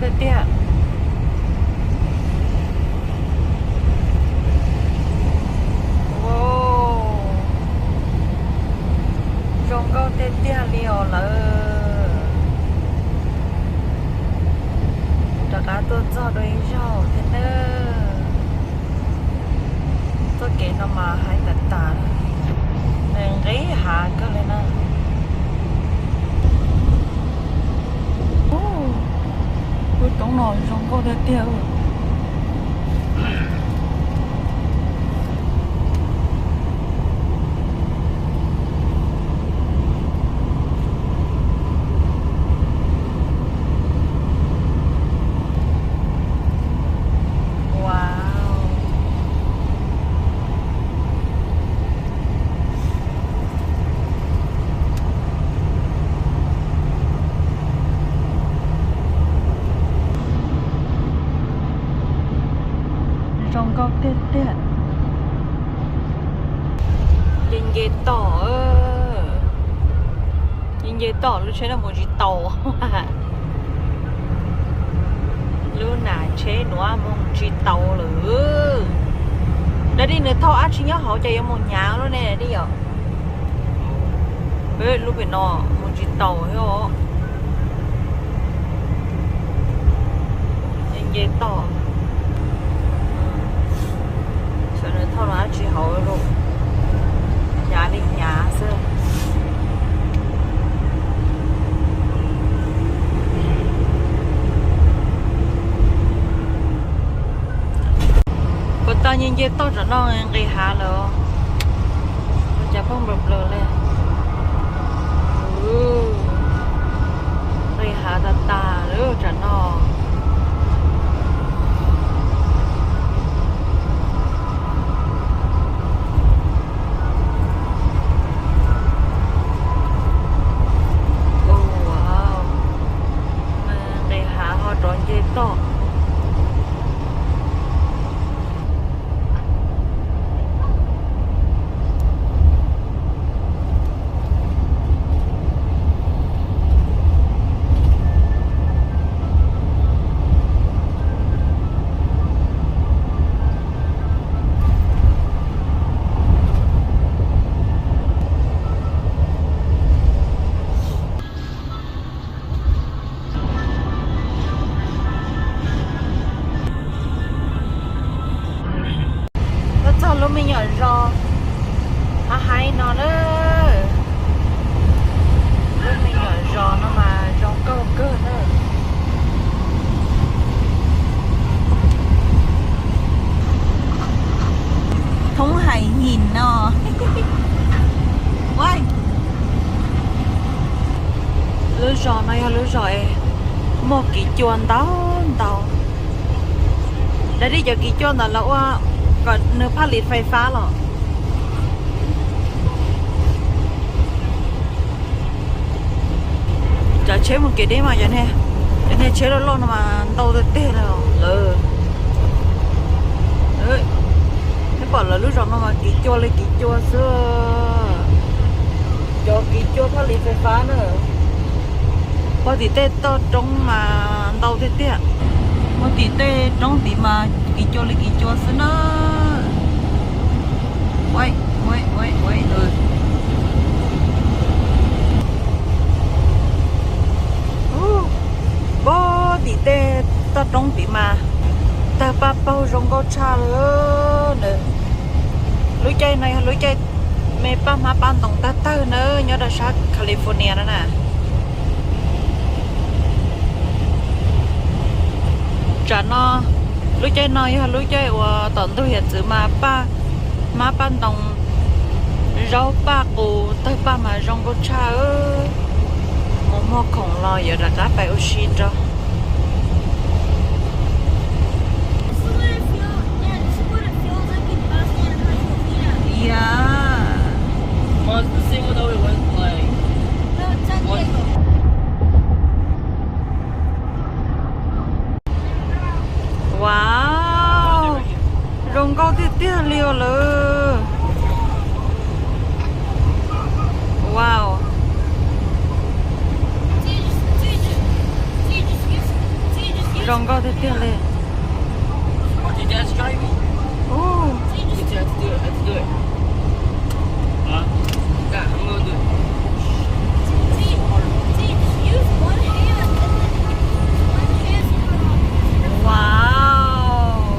Tiag tiag. Wow, zoo nkauj tiag tiag li os lawm. Rov qab tuaj txog dua ib zaug thiab nawb. Txoj kev no mas hais tas tas, nqis hav kawg li na. Lub roob no zoo nkauj tiag tiag. Wow. Zoo nkauj tiag tiag. Nce nce toj, nce nce toj lub tsheb no mus tsis tau. Lub nam tsheb nuav mus tsis tau lawm. Dab Dij nws thauj dab tsi nyob hauv ces yuav mus hnyav lub ne Dab Dij yom. Lub pem no mus tsis tau thiab os. Nce nce toj, xyov nws thauj dab tsi hauv lawm, hnyav li hnyav xwb. Puas tau nce nce toj tsam no nqis hav lawm, ua cas poob nplaws nplaws li. Nqis hav tas tas lawm tsam no. Nqis hav ho rov nce toj. Tuaj txog lub me nyuam zos hais no na. Lub me nyuam zos no mas zoo nkauj kawg na. Thoob Hais Him no. Lub zos no yog lub zos es muaj kiv cua ntau ntau. Dab Dij cov kiv cua ntawd los ua kom nws phaj li fais fab los. Cov tsheb mus kev deb mas cov niag tsheb loj loj no mas ntau tiag tiag lawm. Neb pom lawv lub zos no mas kiv cua li kiv cua xwb. Cov kiv cua phaj li fais fab na. Puag tim tej toj roob mas ntau tiag tiag. Puag tim tej roob tid mas kiv cua li kiv cua xwb na. Puag tim tej toj roob tid mas tawg paj paug zoo nkauj tshaj li. Lub caij no yog lub caij me paj hmab paj ntoos tawg tawg na nyob rau sab California no na. Tsam no, lub caij no yog lub caij uas tom ntug hiav txwv mas paj hmab paj ntoos, zaub paj qus tawg paj mas zoo nkauj tshaj. Mus muag khoom los yuav rov qab pais ua si nrog. Wow, zoo nkauj tiag tiag li os lawm. Wow. Zoo nkauj tiag tiag li. Ub. Wow.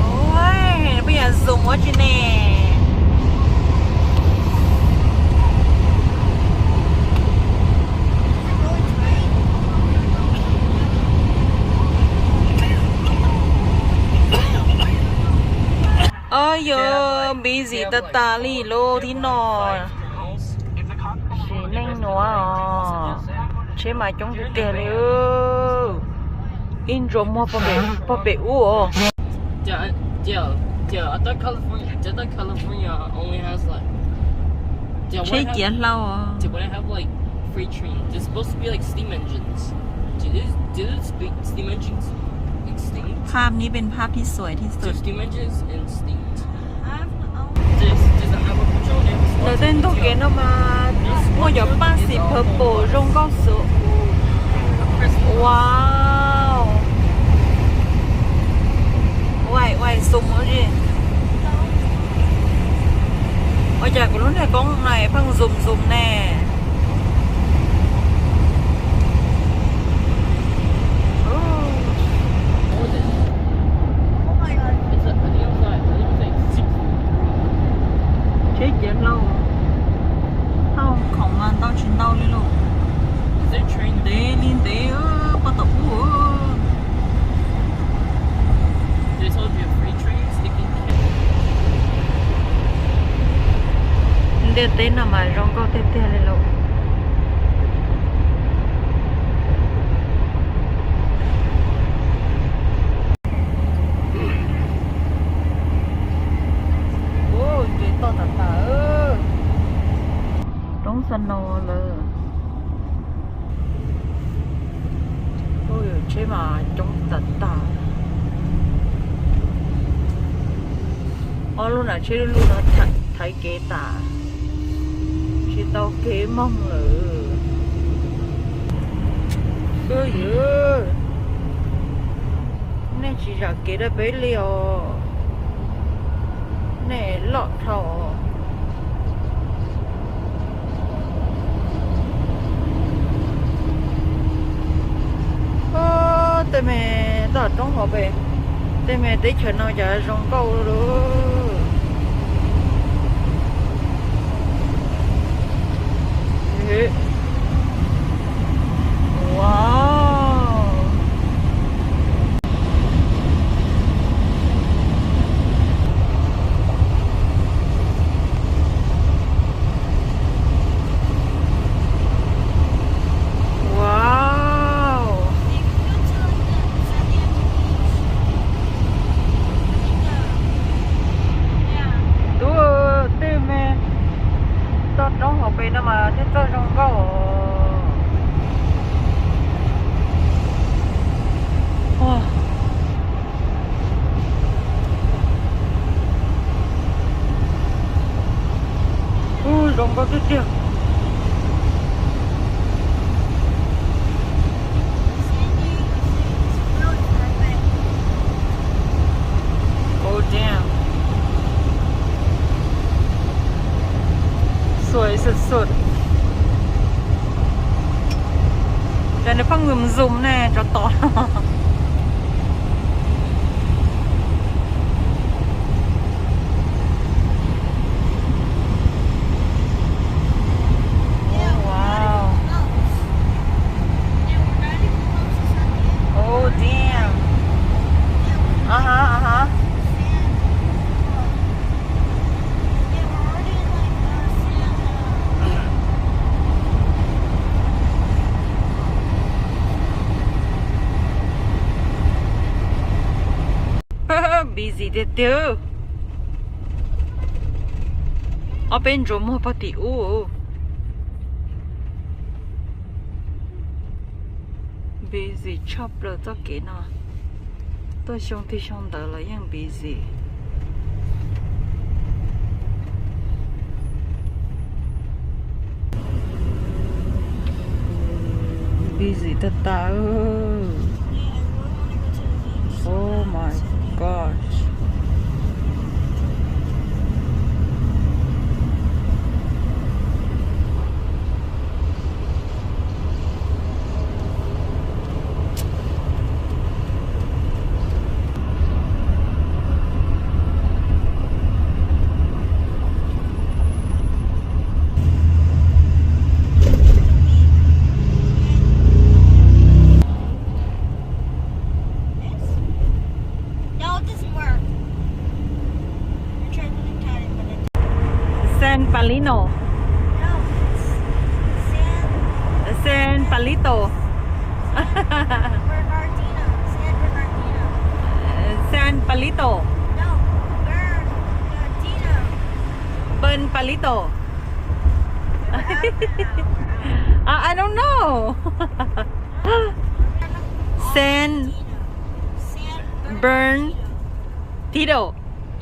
Ua, peb yog zoom ua tsi ne. Ob, yuav busy tas tas li lauj thib no. Sim neej nuav os, tsheb mas coob tiag tiag li. Ib ntsuas muag pog pem ub os. Tsheb ciav hlau os. Phaj nib pes phaj tib xwm tib xwm. Lawv tej ntug kev no mas muaj cov paj xim purple zoo nkauj xwb. Wow. Ua, ua zoom ua si. Ua cas kuv lub niag koob no pheej zoom zoom ne. Tsheb ciav hlau, tau khoom mas ntau tsis ntau li lauj. Ntev li ntev, pog tom ub. Ntiaj teb no mas zoo nkauj tiag tiag li lauj. Ub, nce toj tas tas. Roob xa no lawm. Ub, tsheb mas coob tas tas. Ob lub nam tsheb lub lub no thaiv kev tas, tsis tau kev moog lawm. Ub, yawg, nej tsis zam kev rau peb li os. Nej loj dhau. Tej me toj roob hauv pes, tej me teb chaws no cas zoo nkauj lawm. Wow. Wow. Tub, tej me toj roob hauv pes no mas thiaj txawj zoo nkauj. Ub, zoo nkauj tiag tiag. Oh damn. Soj soj soj. Cas nws pheej zoom zoom ne, tsov tom. Oh, wow. Oh, damn. Aha, aha. Busy tiag tiag. Ob peb ntsuas muag pog tim ub. Busy tshaj plaws txoj kev no. Tuaj xyoo twg xyoo ntawd los yeej busy. Busy tag tag. Oh my gosh. No, it doesn't work. I tried really tight, but it San Palino. No, it's San San Palito. San Bernardino. San Bernardino. San Palito. No, Bernardino. Bern Palito. We're out now. We're out. I, I don't know. San San Bern Bernardino. Tito.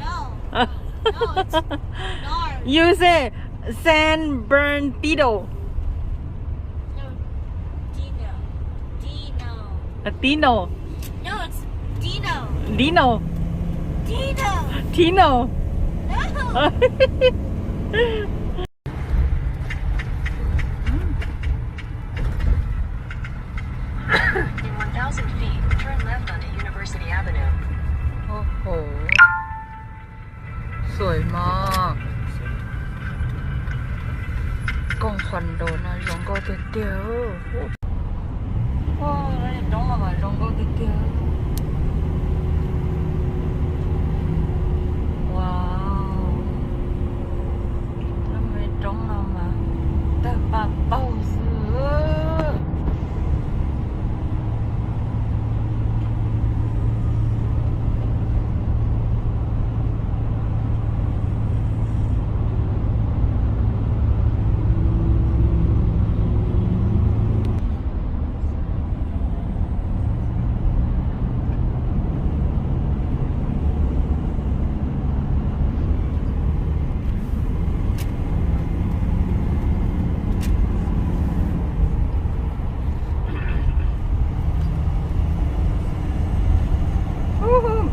No. No, it's Bernard. You say San Bernardino. No, Dino. Dino. Uh, Tino. No, it's Dino. Dino. Dino. Tino. No. In one thousand feet, turn left onto University Avenue. โอ้โห สวยมาก Koom qhov ntawd no zoo nkauj tiag tiag. Ua, lub roob no mas zoo nkauj tiag tiag. Wow, lub me roob no mas tawg paj paug xwb.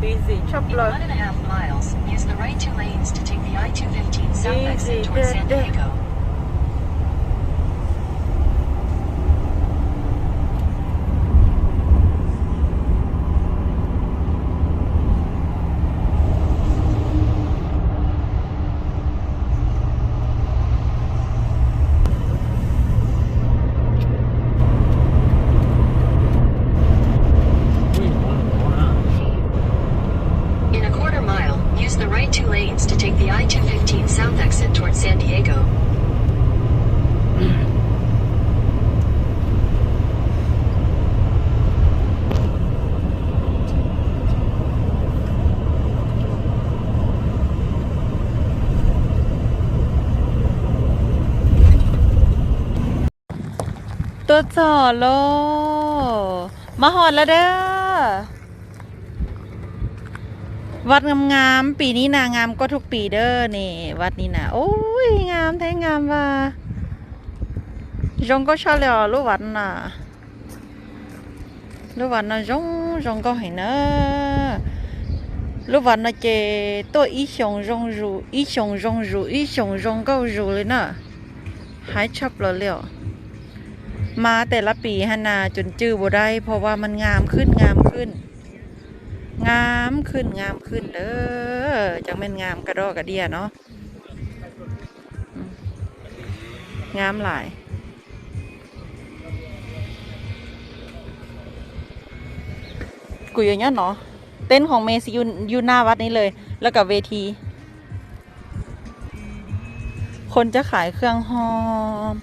Busy tshaj plaws. In one and a half miles, use the right two lanes to take the I two fifteen south exit towards San Diego. In a quarter mile, use the right two lanes to take the I two fifteen south exit towards San Diego. Tuaj txog lawm, mas hos lawm dab. วัดงามๆ ปีนี้นะ งามกว่าทุกปีเด้อ นี่ วัดนี้นะ โอ้ย งามแท้งามว่ะ zoo nkauj tshaj li os รูปวัดน่ะ รูปวัด no zoo zoo nkauj heev na. รูปวัด no ces tuaj ib xyoos zoo zus, ib xyoos zoo zus, ib xyoos zoo nkauj zus li na. Haib tshaj plaws li os. มาแต่ละปี ฮะนะ จนจื้อบ่ได้ เพราะว่ามันงามขึ้น งามขึ้น งามขึ้น งามขึ้นเด้อ จังแม่นงามกระดอกกระเดี้ยเนาะ งามหลาย Kuv yuav nyob no. เต็นท์ของเมย์ อยู่ อยู่หน้าวัดนี้เลย แล้วกับเวที คนจะขายเครื่องหอม